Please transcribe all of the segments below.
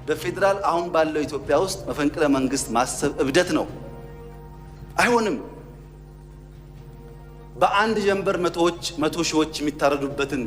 በፌዴራል አሁን ባለው ኢትዮጵያ ውስጥ መፈንቅለ መንግስት ማሰብ እብደት ነው፣ አይሆንም። በአንድ ጀንበር መቶዎች መቶ ሺዎች የሚታረዱበትን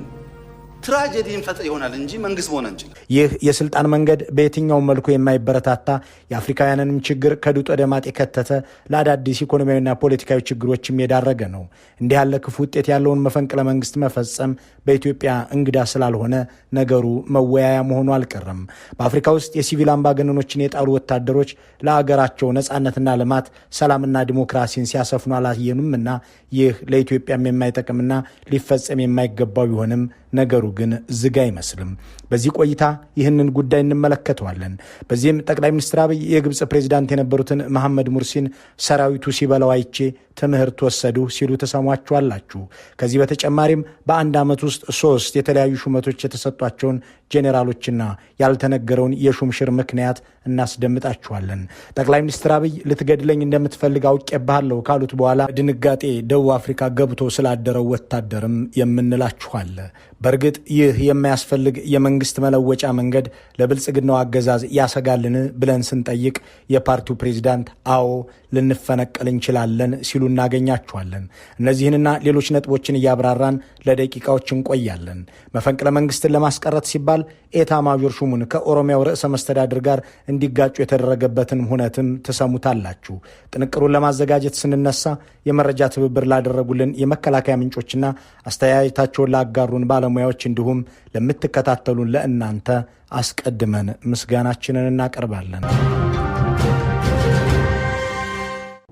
tragedy እንፈጥር ይሆናል እንጂ መንግስት መሆን አንችልም። ይህ የስልጣን መንገድ በየትኛውም መልኩ የማይበረታታ፣ የአፍሪካውያንንም ችግር ከድጡ ወደ ማጥ የከተተ፣ ለአዳዲስ ኢኮኖሚያዊና ፖለቲካዊ ችግሮችም የዳረገ ነው። እንዲህ ያለ ክፉ ውጤት ያለውን መፈንቅለ መንግስት መፈጸም በኢትዮጵያ እንግዳ ስላልሆነ ነገሩ መወያያ መሆኑ አልቀረም። በአፍሪካ ውስጥ የሲቪል አምባገነኖችን የጣሉ ወታደሮች ለአገራቸው ነጻነትና ልማት፣ ሰላምና ዲሞክራሲን ሲያሰፍኑ አላየኑም እና ይህ ለኢትዮጵያም የማይጠቅምና ሊፈጸም የማይገባው ቢሆንም ነገሩ ግን ዝግ አይመስልም። በዚህ ቆይታ ይህንን ጉዳይ እንመለከተዋለን። በዚህም ጠቅላይ ሚኒስትር አብይ የግብፅ ፕሬዚዳንት የነበሩትን መሐመድ ሙርሲን ሰራዊቱ ሲበላው አይቼ ትምህርት ወሰዱ ሲሉ ተሰሟችኋላችሁ። ከዚህ በተጨማሪም በአንድ ዓመት ውስጥ ሶስት የተለያዩ ሹመቶች የተሰጧቸውን ጄኔራሎችና ያልተነገረውን የሹምሽር ምክንያት እናስደምጣችኋለን። ጠቅላይ ሚኒስትር አብይ ልትገድለኝ እንደምትፈልግ አውቄብሃለሁ ካሉት በኋላ ድንጋጤ ደቡብ አፍሪካ ገብቶ ስላደረው ወታደርም የምንላችኋለ። በእርግጥ ይህ የማያስፈልግ የመንግስት መለወጫ መንገድ ለብልጽግናው አገዛዝ ያሰጋልን ብለን ስንጠይቅ የፓርቲው ፕሬዚዳንት አዎ፣ ልንፈነቀል እንችላለን ሲሉ እናገኛቸዋለን። እነዚህንና ሌሎች ነጥቦችን እያብራራን ለደቂቃዎች እንቆያለን። መፈንቅለ መንግስትን ለማስቀረት ሲባል ኤታ ማዦር ሹሙን ከኦሮሚያው ርዕሰ መስተዳድር ጋር እንዲጋጩ የተደረገበትን ሁነትም ትሰሙታላችሁ። ጥንቅሩን ለማዘጋጀት ስንነሳ የመረጃ ትብብር ላደረጉልን የመከላከያ ምንጮችና አስተያየታቸውን ላጋሩን ባለሙያዎች እንዲሁም ለምትከታተሉን ለእናንተ አስቀድመን ምስጋናችንን እናቀርባለን።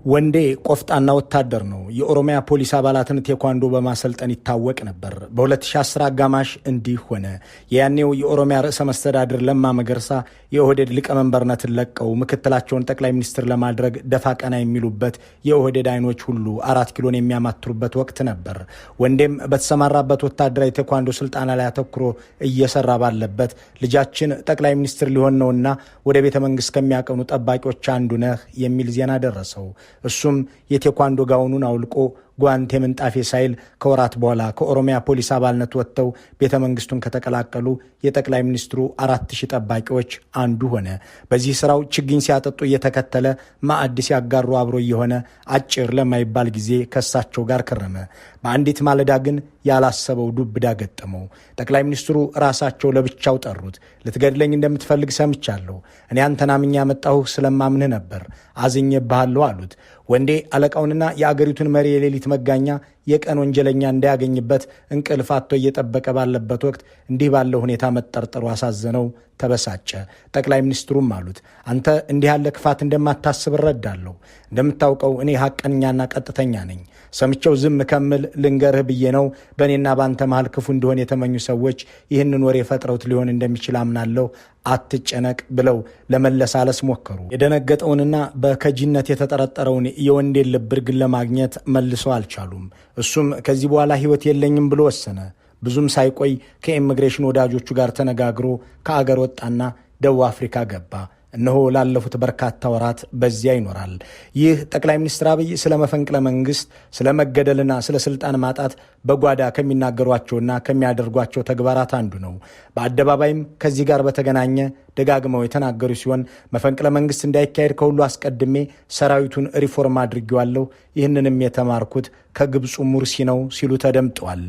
ወንዴ ቆፍጣና ወታደር ነው። የኦሮሚያ ፖሊስ አባላትን ቴኳንዶ በማሰልጠን ይታወቅ ነበር። በ2010 አጋማሽ እንዲህ ሆነ። የያኔው የኦሮሚያ ርዕሰ መስተዳድር ለማ መገርሳ የኦህዴድ ሊቀመንበርነትን ለቀው ምክትላቸውን ጠቅላይ ሚኒስትር ለማድረግ ደፋ ቀና የሚሉበት፣ የኦህዴድ አይኖች ሁሉ አራት ኪሎን የሚያማትሩበት ወቅት ነበር። ወንዴም በተሰማራበት ወታደራዊ ቴኳንዶ ስልጠና ላይ አተኩሮ እየሰራ ባለበት ልጃችን ጠቅላይ ሚኒስትር ሊሆን ነውና ወደ ቤተ መንግስት ከሚያቀኑ ጠባቂዎች አንዱ ነህ የሚል ዜና ደረሰው። እሱም የቴኳንዶ ጋውኑን አውልቆ ጓንቴ ምንጣፌ ሳይል ከወራት በኋላ ከኦሮሚያ ፖሊስ አባልነት ወጥተው ቤተ መንግስቱን ከተቀላቀሉ የጠቅላይ ሚኒስትሩ 4000 ጠባቂዎች አንዱ ሆነ። በዚህ ስራው ችግኝ ሲያጠጡ እየተከተለ፣ ማዕድ ሲያጋሩ አብሮ እየሆነ አጭር ለማይባል ጊዜ ከሳቸው ጋር ከረመ። በአንዲት ማለዳ ግን ያላሰበው ዱብዳ ገጠመው። ጠቅላይ ሚኒስትሩ ራሳቸው ለብቻው ጠሩት። ልትገድለኝ እንደምትፈልግ ሰምቻለሁ። እኔ አንተን አምኜ ያመጣሁህ ስለማምንህ ነበር። አዝኜብሃለሁ አሉት። ወንዴ አለቃውንና የአገሪቱን መሪ የሌሊት መጋኛ የቀን ወንጀለኛ እንዳያገኝበት እንቅልፍ አጥቶ እየጠበቀ ባለበት ወቅት እንዲህ ባለው ሁኔታ መጠርጠሩ አሳዘነው፣ ተበሳጨ። ጠቅላይ ሚኒስትሩም አሉት፣ አንተ እንዲህ ያለ ክፋት እንደማታስብ እረዳለሁ። እንደምታውቀው እኔ ሐቀኛና ቀጥተኛ ነኝ። ሰምቼው ዝም ከምል ልንገርህ ብዬ ነው። በእኔና በአንተ መሃል ክፉ እንዲሆን የተመኙ ሰዎች ይህንን ወሬ ፈጥረውት ሊሆን እንደሚችል አምናለሁ። አትጨነቅ ብለው ለመለሳለስ ሞከሩ። የደነገጠውንና በከጂነት የተጠረጠረውን የወንዴን ልብ ግን ለማግኘት መልሰው አልቻሉም። እሱም ከዚህ በኋላ ሕይወት የለኝም ብሎ ወሰነ። ብዙም ሳይቆይ ከኢሚግሬሽን ወዳጆቹ ጋር ተነጋግሮ ከአገር ወጣና ደቡብ አፍሪካ ገባ። እነሆ ላለፉት በርካታ ወራት በዚያ ይኖራል። ይህ ጠቅላይ ሚኒስትር አብይ ስለ መፈንቅለ መንግስት፣ ስለ መገደልና ስለ ስልጣን ማጣት በጓዳ ከሚናገሯቸውና ከሚያደርጓቸው ተግባራት አንዱ ነው። በአደባባይም ከዚህ ጋር በተገናኘ ደጋግመው የተናገሩ ሲሆን መፈንቅለ መንግስት እንዳይካሄድ ከሁሉ አስቀድሜ ሰራዊቱን ሪፎርም አድርጌዋለሁ፣ ይህንንም የተማርኩት ከግብፁ ሙርሲ ነው ሲሉ ተደምጠዋል።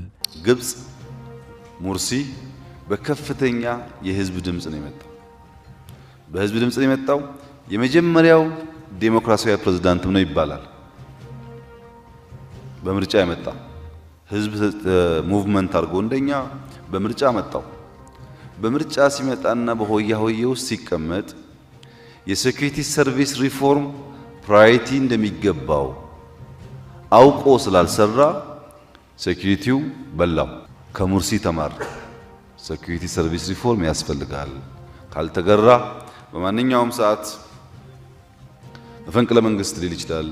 ግብፅ ሙርሲ በከፍተኛ የህዝብ ድምፅ ነው የመጣው። በህዝብ ድምፅ ነው የመጣው። የመጀመሪያው ዴሞክራሲያዊ ፕሬዝዳንትም ነው ይባላል። በምርጫ የመጣ፣ ህዝብ movement አድርጎ እንደኛ በምርጫ መጣው። በምርጫ ሲመጣና በሆያ ሆዬ ውስጥ ሲቀመጥ የ security service reform priority እንደሚገባው አውቆ ስላልሰራ security ው በላው። ከሙርሲ ተማር። Security service reform ያስፈልጋል። ካልተገራ በማንኛውም ሰዓት መፈንቅለ መንግስት ሊል ይችላል።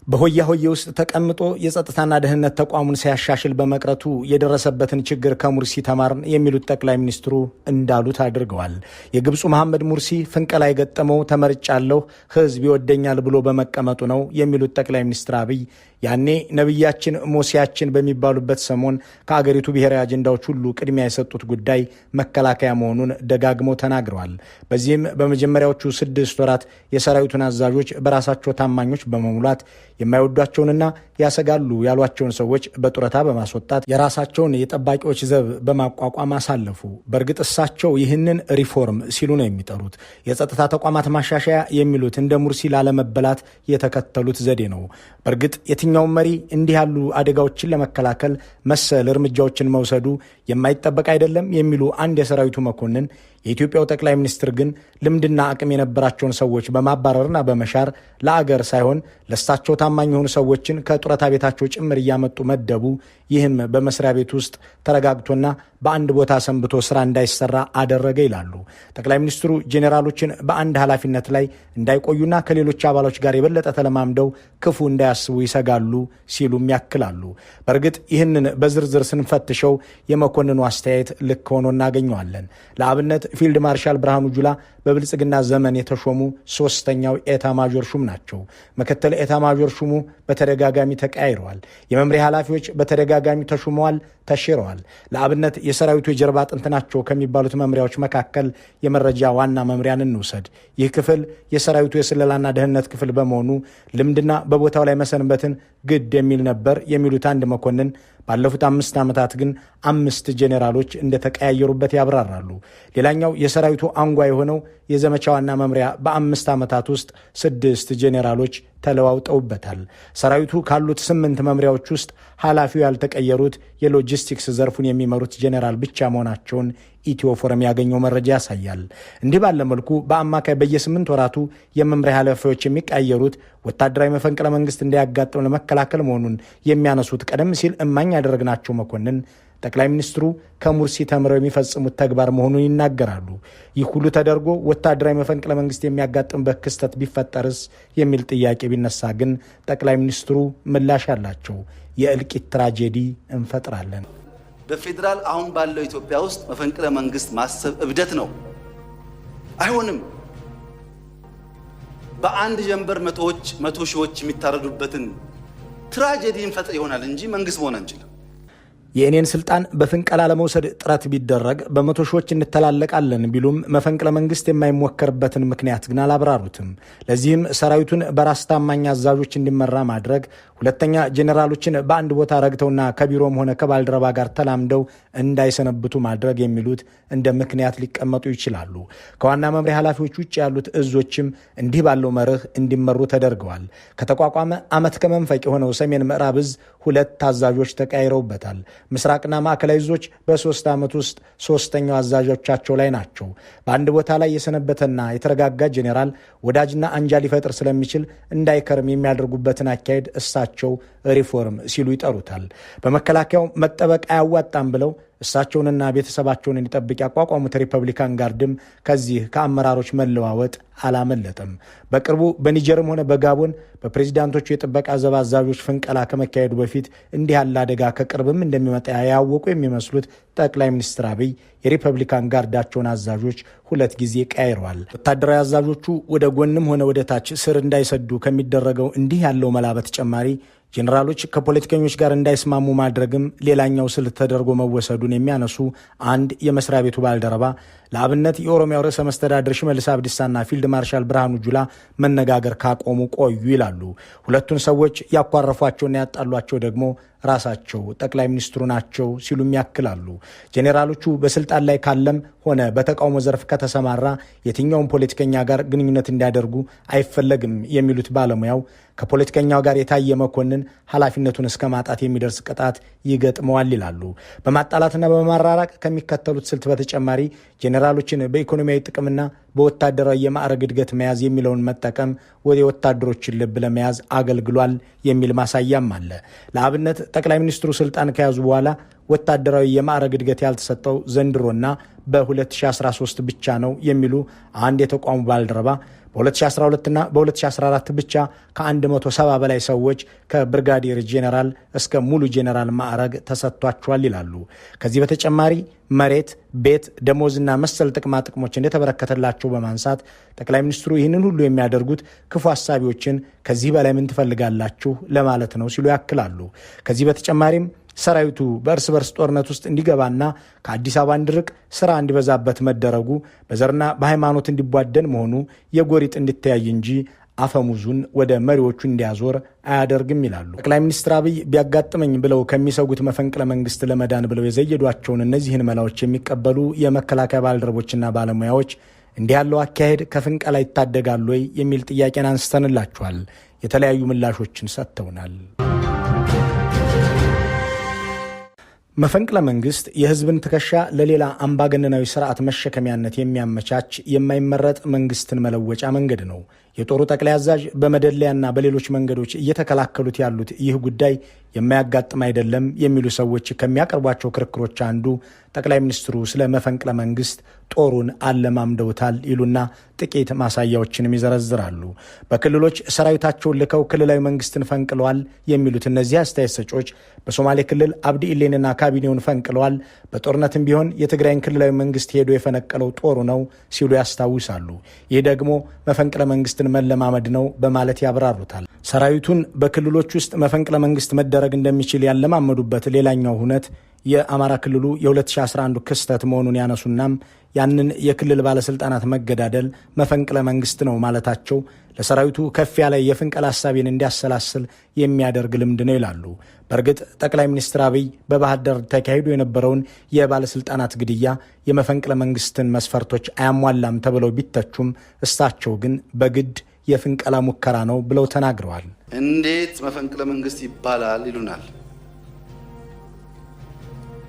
በሆያ ሆዬ ውስጥ ተቀምጦ የጸጥታና ደህንነት ተቋሙን ሲያሻሽል በመቅረቱ የደረሰበትን ችግር ከሙርሲ ተማርን የሚሉት ጠቅላይ ሚኒስትሩ እንዳሉት አድርገዋል። የግብፁ መሐመድ ሙርሲ ፍንቀላ የገጠመው ተመርጫለሁ፣ ህዝብ ይወደኛል ብሎ በመቀመጡ ነው የሚሉት ጠቅላይ ሚኒስትር አብይ ያኔ ነቢያችን ሞሲያችን በሚባሉበት ሰሞን ከአገሪቱ ብሔራዊ አጀንዳዎች ሁሉ ቅድሚያ የሰጡት ጉዳይ መከላከያ መሆኑን ደጋግመው ተናግረዋል። በዚህም በመጀመሪያዎቹ 6 ወራት የሰራዊቱን አዛዦች በራሳቸው ታማኞች በመሙላት፣ የማይወዷቸውንና ያሰጋሉ ያሏቸውን ሰዎች በጡረታ በማስወጣት፣ የራሳቸውን የጠባቂዎች ዘብ በማቋቋም አሳለፉ። በእርግጥ እሳቸው ይህንን ሪፎርም ሲሉ ነው የሚጠሩት። የጸጥታ ተቋማት ማሻሻያ የሚሉት እንደ ሙርሲ ላለመበላት የተከተሉት ዘዴ ነው። በእርግጥ የትኛውም መሪ እንዲህ ያሉ አደጋዎችን ለመከላከል መሰል እርምጃዎችን መውሰዱ የማይጠበቅ አይደለም የሚሉ አንድ የሰራዊቱ መኮንን፣ የኢትዮጵያው ጠቅላይ ሚኒስትር ግን ልምድና አቅም የነበራቸውን ሰዎች በማባረርና በመሻር ለአገር ሳይሆን ለእሳቸው ታማኝ የሆኑ ሰዎችን ከጡረታ ቤታቸው ጭምር እያመጡ መደቡ። ይህም በመስሪያ ቤት ውስጥ ተረጋግቶና በአንድ ቦታ ሰንብቶ ስራ እንዳይሰራ አደረገ ይላሉ። ጠቅላይ ሚኒስትሩ ጄኔራሎችን በአንድ ኃላፊነት ላይ እንዳይቆዩና ከሌሎች አባሎች ጋር የበለጠ ተለማምደው ክፉ እንዳያስቡ ይሰጋሉ ሲሉም ያክላሉ። በእርግጥ ይህንን በዝርዝር ስንፈትሸው የመኮንኑ አስተያየት ልክ ሆኖ እናገኘዋለን። ለአብነት ፊልድ ማርሻል ብርሃኑ ጁላ በብልጽግና ዘመን የተሾሙ ሶስተኛው ኤታ ማዦር ሹም ናቸው። ምክትል ኤታ ማዦር ሹሙ በተደጋጋሚ ተቀያይረዋል። የመምሪያ ኃላፊዎች በተደጋጋሚ ተሹመዋል፣ ተሽረዋል። ለአብነት የሰራዊቱ የጀርባ አጥንት ናቸው ከሚባሉት መምሪያዎች መካከል የመረጃ ዋና መምሪያን እንውሰድ። ይህ ክፍል የሰራዊቱ የስለላና ደህንነት ክፍል በመሆኑ ልምድና በቦታው ላይ መሰንበትን ግድ የሚል ነበር የሚሉት አንድ መኮንን፣ ባለፉት 5 ዓመታት ግን አምስት ጄኔራሎች እንደተቀያየሩበት ያብራራሉ። ሌላኛው የሰራዊቱ አንጓ የሆነው የዘመቻ ዋና መምሪያ በ5 ዓመታት ውስጥ ስድስት ጄኔራሎች ተለዋውጠውበታል። ሰራዊቱ ካሉት ስምንት መምሪያዎች ውስጥ ኃላፊው ያልተቀየሩት የሎጂስቲክስ ዘርፉን የሚመሩት ጄኔራል ብቻ መሆናቸውን ኢትዮ ፎረም ያገኘው መረጃ ያሳያል። እንዲህ ባለ መልኩ በአማካይ በየ8 ወራቱ የመምሪያ ኃላፊዎች የሚቀያየሩት ወታደራዊ መፈንቅለ መንግስት እንዳያጋጥም ለመከላከል መሆኑን የሚያነሱት ቀደም ሲል እማኝ ያደረግናቸው መኮንን፣ ጠቅላይ ሚኒስትሩ ከሙርሲ ተምረው የሚፈጽሙት ተግባር መሆኑን ይናገራሉ። ይህ ሁሉ ተደርጎ ወታደራዊ መፈንቅለ መንግስት የሚያጋጥምበት ክስተት ቢፈጠርስ የሚል ጥያቄ ቢነሳ ግን ጠቅላይ ሚኒስትሩ ምላሽ አላቸው። የእልቂት tragedy እንፈጥራለን። በፌዴራል አሁን ባለው ኢትዮጵያ ውስጥ መፈንቅለ መንግስት ማሰብ እብደት ነው። አይሆንም። በአንድ ጀንበር መቶዎች፣ መቶ ሺዎች የሚታረዱበትን tragedy እንፈጥር ይሆናል እንጂ መንግስት መሆን አንችልም። የእኔን ስልጣን በፍንቀላ ለመውሰድ ጥረት ቢደረግ በመቶ ሺዎች እንተላለቃለን ቢሉም መፈንቅለ መንግስት የማይሞከርበትን ምክንያት ግን አላብራሩትም። ለዚህም ሰራዊቱን በራስ ታማኝ አዛዦች እንዲመራ ማድረግ፣ ሁለተኛ ጄኔራሎችን በአንድ ቦታ ረግተውና ከቢሮም ሆነ ከባልደረባ ጋር ተላምደው እንዳይሰነብቱ ማድረግ የሚሉት እንደ ምክንያት ሊቀመጡ ይችላሉ። ከዋና መምሪያ ኃላፊዎች ውጭ ያሉት እዞችም እንዲህ ባለው መርህ እንዲመሩ ተደርገዋል። ከተቋቋመ ዓመት ከመንፈቅ የሆነው ሰሜን ምዕራብ እዝ ሁለት አዛዦች ተቀያይረውበታል። ምስራቅና ማዕከላዊ እዞች በ3 ዓመት ውስጥ ሶስተኛው አዛዦቻቸው ላይ ናቸው። በአንድ ቦታ ላይ የሰነበተና የተረጋጋ ጄኔራል ወዳጅና አንጃ ሊፈጥር ስለሚችል እንዳይከርም የሚያደርጉበትን አካሄድ እሳቸው ሪፎርም ሲሉ ይጠሩታል። በመከላከያው መጠበቅ አያዋጣም ብለው እሳቸውንና ቤተሰባቸውን እንዲጠብቅ ያቋቋሙት Republican Guard ም ከዚህ ከአመራሮች መለዋወጥ አላመለጠም። በቅርቡ በኒጀርም ሆነ በጋቦን በፕሬዚዳንቶቹ የጥበቃ ዘብ አዛዦች ፍንቀላ ከመካሄዱ በፊት እንዲህ ያለ አደጋ ከቅርብም እንደሚመጣ ያወቁ የሚመስሉት ጠቅላይ ሚኒስትር አብይ የ Republican Guard ኣቸውን አዛዦች ሁለት ጊዜ ቀያይረዋል። ወታደራዊ አዛዦቹ ወደ ጎንም ሆነ ወደ ታች ስር እንዳይሰዱ ከሚደረገው እንዲህ ያለው መላ በተጨማሪ ጄኔራሎች ከፖለቲከኞች ጋር እንዳይስማሙ ማድረግም ሌላኛው ስልት ተደርጎ መወሰዱን የሚያነሱ አንድ የመስሪያ ቤቱ ባልደረባ፣ ለአብነት የኦሮሚያው ርዕሰ መስተዳድር ሽመልስ አብዲሳና ፊልድ ማርሻል ብርሃኑ ጁላ መነጋገር ካቆሙ ቆዩ ይላሉ። ሁለቱን ሰዎች ያኳረፏቸውና ያጣሏቸው ደግሞ ራሳቸው ጠቅላይ ሚኒስትሩ ናቸው ሲሉም ያክላሉ። ጄኔራሎቹ በስልጣን ላይ ካለም ሆነ በተቃውሞ ዘርፍ ከተሰማራ የትኛውም ፖለቲከኛ ጋር ግንኙነት እንዲያደርጉ አይፈለግም የሚሉት ባለሙያው፣ ከፖለቲከኛው ጋር የታየ መኮንን ኃላፊነቱን እስከ ማጣት የሚደርስ ቅጣት ይገጥመዋል ይላሉ። በማጣላትና በማራራቅ ከሚከተሉት ስልት በተጨማሪ ጄኔራሎችን በኢኮኖሚያዊ ጥቅምና በወታደራዊ የማዕረግ እድገት መያዝ የሚለውን መጠቀም ወደ ወታደሮችን ልብ ለመያዝ አገልግሏል የሚል ማሳያም አለ። ለአብነት ጠቅላይ ሚኒስትሩ ስልጣን ከያዙ በኋላ ወታደራዊ የማዕረግ እድገት ያልተሰጠው ዘንድሮና በ2013 ብቻ ነው የሚሉ አንድ የተቋሙ ባልደረባ በ2012 እና በ2014 ብቻ ከ170 በላይ ሰዎች ከብርጋዴር ጄኔራል እስከ ሙሉ ጄኔራል ማዕረግ ተሰጥቷቸዋል ይላሉ። ከዚህ በተጨማሪ መሬት፣ ቤት፣ ደሞዝና መሰል ጥቅማ ጥቅሞች እንደተበረከተላቸው በማንሳት ጠቅላይ ሚኒስትሩ ይህንን ሁሉ የሚያደርጉት ክፉ አሳቢዎችን ከዚህ በላይ ምን ትፈልጋላችሁ ለማለት ነው ሲሉ ያክላሉ። ከዚህ በተጨማሪም ሰራዊቱ በእርስ በርስ ጦርነት ውስጥ እንዲገባና ከአዲስ አበባ እንዲርቅ ስራ እንዲበዛበት መደረጉ በዘርና በሃይማኖት እንዲቧደን መሆኑ የጎሪጥ እንዲተያይ እንጂ አፈሙዙን ወደ መሪዎቹ እንዲያዞር አያደርግም ይላሉ። ጠቅላይ ሚኒስትር አብይ ቢያጋጥመኝ ብለው ከሚሰጉት መፈንቅለ መንግስት ለመዳን ብለው የዘየዷቸውን እነዚህን መላዎች የሚቀበሉ የመከላከያ ባልደረቦችና ባለሙያዎች እንዲህ ያለው አካሄድ ከፍንቀላ ይታደጋሉ ወይ የሚል ጥያቄን አንስተንላቸዋል። የተለያዩ ምላሾችን ሰጥተውናል። መፈንቅለ መንግስት የህዝብን ትከሻ ለሌላ አምባገነናዊ ስርዓት መሸከሚያነት የሚያመቻች የማይመረጥ መንግስትን መለወጫ መንገድ ነው። የጦሩ ጠቅላይ አዛዥ በመደለያና በሌሎች መንገዶች እየተከላከሉት ያሉት ይህ ጉዳይ የማያጋጥም አይደለም የሚሉ ሰዎች ከሚያቀርቧቸው ክርክሮች አንዱ ጠቅላይ ሚኒስትሩ ስለ መፈንቅለ መንግስት ጦሩን አለማምደውታል ይሉና ጥቂት ማሳያዎችንም ይዘረዝራሉ። በክልሎች ሰራዊታቸውን ልከው ክልላዊ መንግስትን ፈንቅለዋል የሚሉት እነዚህ አስተያየት ሰጮች በሶማሌ ክልል አብዲ ኢሌንና ካቢኔውን ፈንቅለዋል፣ በጦርነትም ቢሆን የትግራይን ክልላዊ መንግስት ሄዶ የፈነቀለው ጦሩ ነው ሲሉ ያስታውሳሉ። ይህ ደግሞ መፈንቅለ መንግስትን መለማመድ ነው በማለት ያብራሩታል። ሰራዊቱን በክልሎች ውስጥ መፈንቅለ መንግስት መደረግ እንደሚችል ያለማመዱበት ሌላኛው ሁነት የአማራ ክልሉ የ2011 ክስተት መሆኑን ያነሱናም ያንን የክልል ባለስልጣናት መገዳደል መፈንቅለ መንግስት ነው ማለታቸው ለሰራዊቱ ከፍ ያለ የፍንቀላ ሀሳቤን እንዲያሰላስል የሚያደርግ ልምድ ነው ይላሉ። በእርግጥ ጠቅላይ ሚኒስትር አብይ በባህር ዳር ተካሂዶ የነበረውን የባለስልጣናት ግድያ የመፈንቅለ መንግስትን መስፈርቶች አያሟላም ተብለው ቢተቹም እሳቸው ግን በግድ የፍንቀላ ሙከራ ነው ብለው ተናግረዋል። እንዴት መፈንቅለ መንግስት ይባላል ይሉናል።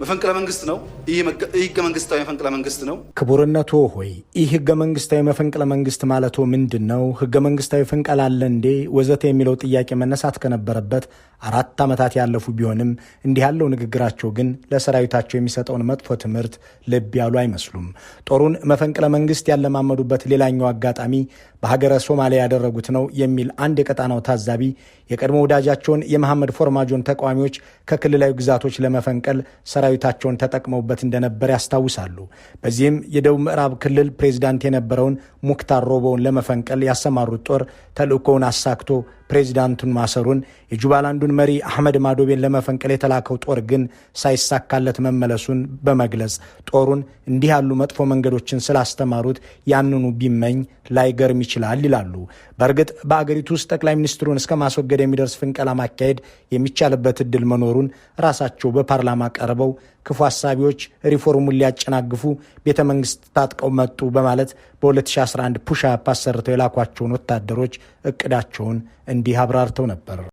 መፈንቅለ መንግስት ነው። ይህ ህገ መንግስታዊ መፈንቅለ መንግስት ነው። ክቡርነቶ ሆይ ይህ ህገ መንግስታዊ መፈንቅለ መንግስት ማለቶ ምንድን ነው? ህገ መንግስታዊ ፍንቀላ አለ እንዴ? ወዘተ የሚለው ጥያቄ መነሳት ከነበረበት 4 ዓመታት ያለፉ ቢሆንም እንዲህ ያለው ንግግራቸው ግን ለሰራዊታቸው የሚሰጠውን መጥፎ ትምህርት ልብ ያሉ አይመስሉም። ጦሩን መፈንቅለ መንግስት ያለማመዱበት ሌላኛው አጋጣሚ በሀገረ ሶማሊያ ያደረጉት ነው የሚል አንድ የቀጣናው ታዛቢ የቀድሞ ወዳጃቸውን የመሐመድ ፎርማጆን ተቃዋሚዎች ከክልላዊ ግዛቶች ለመፈንቀል ሰራዊታቸውን ተጠቅመውበት እንደነበር ያስታውሳሉ። በዚህም የደቡብ ምዕራብ ክልል ፕሬዚዳንት የነበረውን ሙክታር ሮቦውን ለመፈንቀል ያሰማሩት ጦር ተልእኮውን አሳክቶ ፕሬዚዳንቱን ማሰሩን፣ የጁባላንዱን መሪ አሕመድ ማዶቤን ለመፈንቀል የተላከው ጦር ግን ሳይሳካለት መመለሱን በመግለጽ ጦሩን እንዲህ ያሉ መጥፎ መንገዶችን ስላስተማሩት ያንኑ ቢመኝ ላይገርም ይችላል ይላሉ። በእርግጥ በአገሪቱ ውስጥ ጠቅላይ ሚኒስትሩን እስከ ማስወገድ የሚደርስ ፍንቀላ ማካሄድ የሚቻልበት እድል መኖሩን ራሳቸው በፓርላማ ቀርበው ክፉ ሀሳቢዎች ሪፎርሙን ሊያጨናግፉ ቤተ መንግስት ታጥቀው መጡ በማለት በ2011 push-up አሰርተው የላኳቸውን ወታደሮች እቅዳቸውን እንዲህ አብራርተው ነበር።